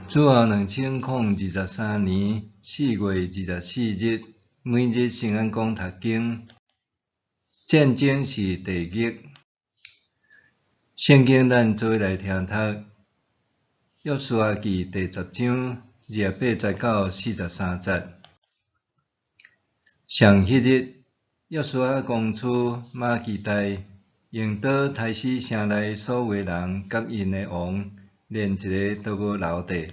主後2023年4月24日，每日聖安講讀經，戰爭是地獄。聖經咱做伙來聽讀，約書亞記第十章28節到43節。上彼日，約書亞攻取瑪基大，用刀刣死城內所有的人佮𪜶的王，連一个都無留低。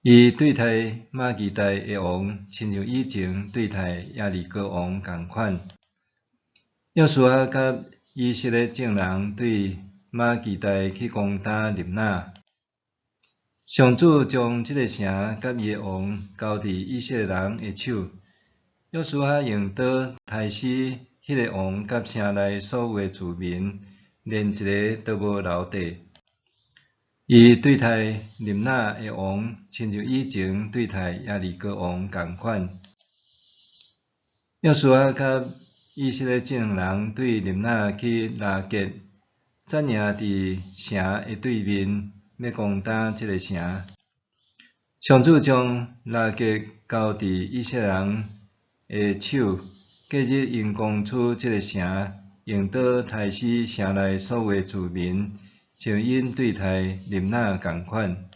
伊對待瑪基大的王，親像以前對待耶利哥王仝款。約書亞佮以色列眾人對瑪基大去攻打立拿。上主將這个城佮伊的王交佇以色列人的手。約書亞用刀刣死彼个王佮城內所有的住民，連一个都無留低。伊對待立拿的王，親像以前對待耶利哥王仝款。約書亞佮以色列眾人對立拿去拉結，紮營佇城的對面，欲攻打這个城。上主將拉結交佇以色列人的手，隔日𪜶攻取這个城，用刀刣死城內所有的住民，像𪜶對待立拿仝款。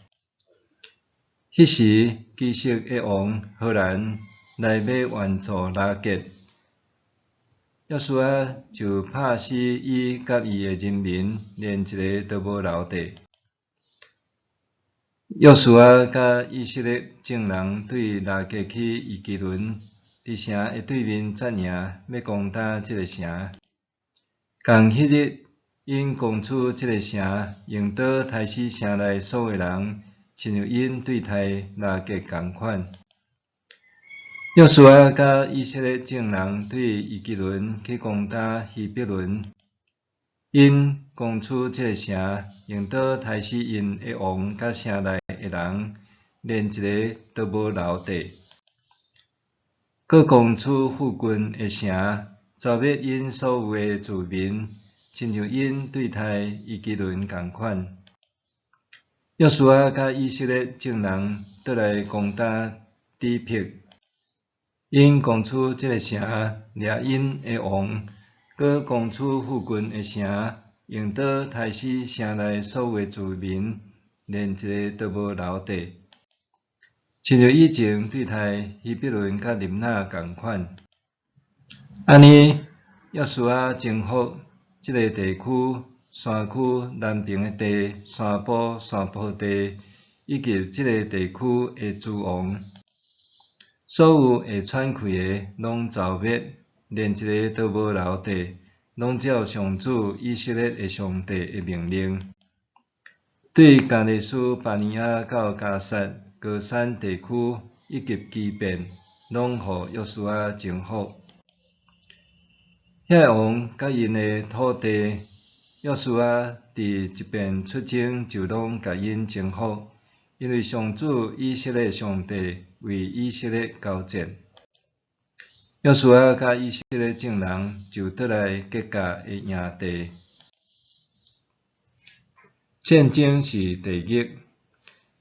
彼時，基述的王何蘭來欲援助拉結，約書亞就拍死伊佮伊的人民，連一个都無留低。約書亞佮以色列眾人對拉結去以革倫，佇城的對面紮營，欲攻打這个城。仝彼日，𪜶攻取這个城，用刀刣死城內所有的人，親像𪜶對待拉結仝款。約書亞佮以色列眾人對以革倫去攻打希伯崙，𪜶攻取這个城，用刀刣死𪜶的王佮城內的人，連一个都無留低。閣攻取附近的城，剿滅𪜶所有的住民，親像𪜶對待以革倫仝款。約書亞佮以色列眾人倒來攻打底毘，𪜶攻取這个城，掠𪜶的王，閣攻取附近的城，用刀刣死城內所有的住民，連一个都無留低，親像以前對待希伯崙佮立拿仝款。按呢，約書亞征服這个地區，山區南爿的地、山坡、山坡地，以及這个地區的諸王，所有會喘氣的，攏剿滅，連一个都無留低，攏照上主以色列的上帝的命令。對加低斯巴尼亞到迦薩、歌珊地區以及基遍，攏予約書亞征服。遐王佮𪜶的土地，約書亞佇一遍出征就攏共𪜶征服，因為上主以色列上帝為以色列交戰。約書亞佮以色列眾人就倒來吉甲的營地。戰爭是地獄。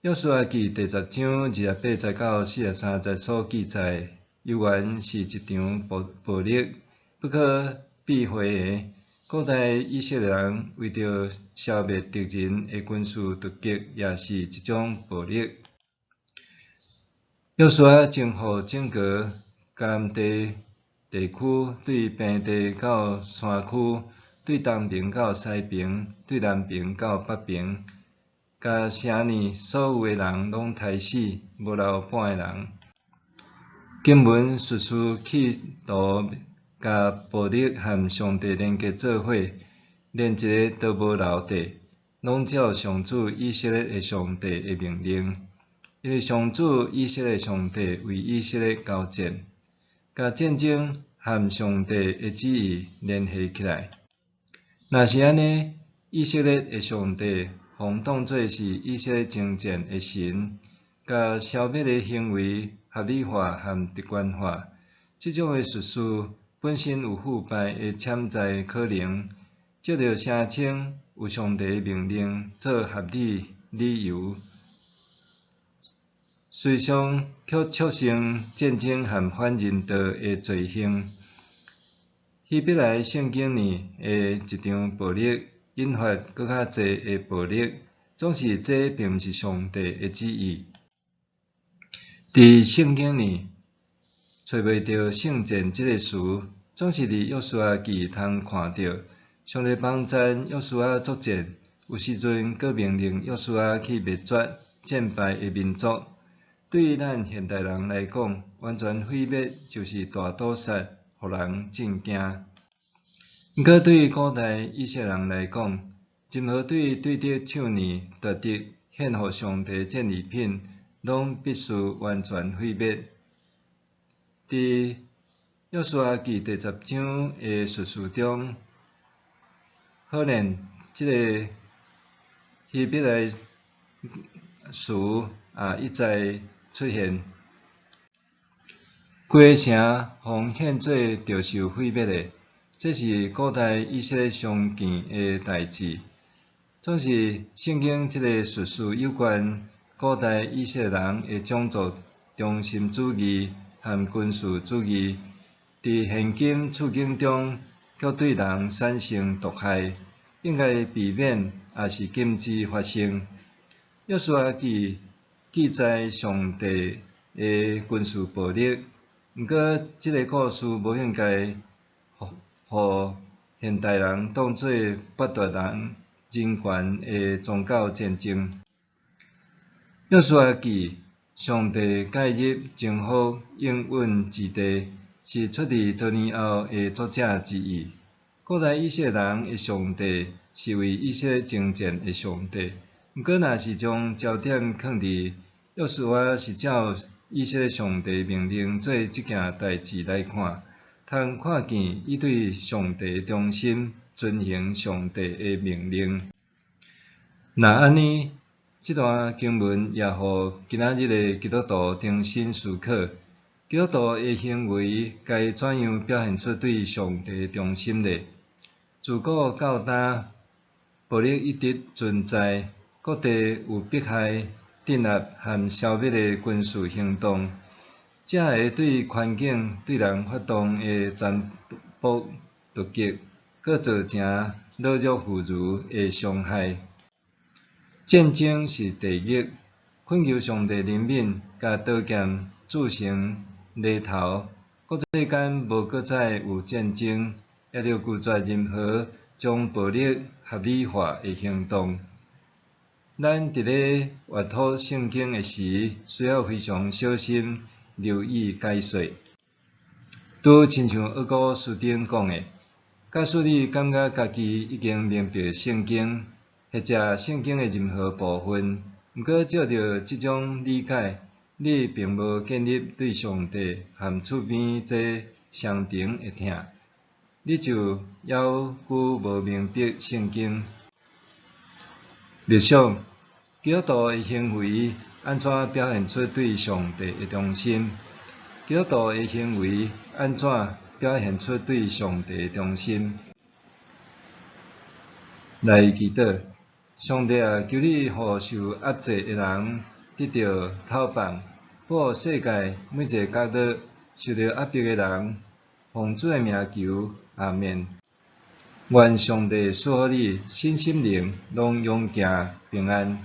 約書亞記第十章28節到43節所記載，猶原是一場暴暴力不可避諱的。古代以色列人為著消滅敵人的軍事突擊，也是一種暴力。約書亞征服整個迦南地地區，對平地到山區，對東爿到西爿，對南爿到北爿，共城內所有的人攏刣死，無留半个人。經文敘事企圖共暴力和上帝連結做伙，連一个都無留低，攏照上主以色列的上帝的命令。因為上主以色列上帝為以色列交戰，共戰爭和上帝的旨意聯繫起來。若是按呢，以色列的上帝予當做是以色列征戰的神，共消滅的行為合理化和直觀化，這種的敘事本身有腐敗的潛在可能。藉著聲稱有上帝的命令做合理理由。隨常卻促成戰爭和反人道的罪行。希伯來聖經裡的一場暴力，引發閣較濟的暴力，總是這並毋是上帝的旨意。佇聖經裡揣袂著聖戰這個詞，總是佇約書亞記通看著。上帝幫贊約書亞作戰，有時陣閣命令約書亞去滅絕戰敗的民族。對於咱現代人來講，完全毀滅就是大屠殺，予人震驚。毋過對於古代以色列人來講，任何對對敵搶掠奪得獻予上帝的戰利品，攏必須完全毀滅。佇約書亞記第十章的敘事中，可能這个希伯來詞也一再出現。規个城予獻做著受毀滅的，這是古代以色列常見的代誌。總是聖經這个敘事有關古代以色列人的種族中心主義和軍事主義，佇現今處境中，卻對人產生毒害，應該避免抑是禁止發生。約書亞記記載上帝的軍事暴力，毋過這个故事無應該予現代人當做剝奪人人權的宗教戰爭。約書亞記，上帝介入征服應允之地，是出自多年後的作者之意。古代以色列人的上帝是為以色列征戰的上帝，毋過若是將焦點囥佇約書亞是照以色列上帝命令做這件代誌來看，通看見伊對上帝忠心，遵行上帝的命令。若按呢，這段經文也予今仔日的基督徒重新思考：基督徒的行為該怎樣表現出對上帝的忠心呢？自古到今，暴力一直存在，各地有迫害、鎮壓和消滅的軍事行動，這會對環境對人發動的殘暴突擊，閣造成老弱婦孺的傷害。戰爭是地獄，懇求上帝憐憫，共刀劍鑄成犁頭，國際間無閣再有戰爭，也著拒絕任何將暴力合理化的行動。咱佇咧閱讀聖經的時，需要非常小心留意解說。拄親像奧古斯丁講的，假使你感覺家己已經明白聖經，或者聖經的任何部分，毋過照著這種理解，你並無建立對上帝和厝邊這相同的疼，你就猶閣無明白聖經。默想，基督徒的行為按怎表現出對上帝的忠心？基督徒的行為按怎表現出對上帝的忠心？來祈禱，上帝啊，求你予受壓制的人得著透放，保護世界每一个角落受著壓迫的人，奉主的名求，阿們。願上帝賜予你身心靈攏勇健平安。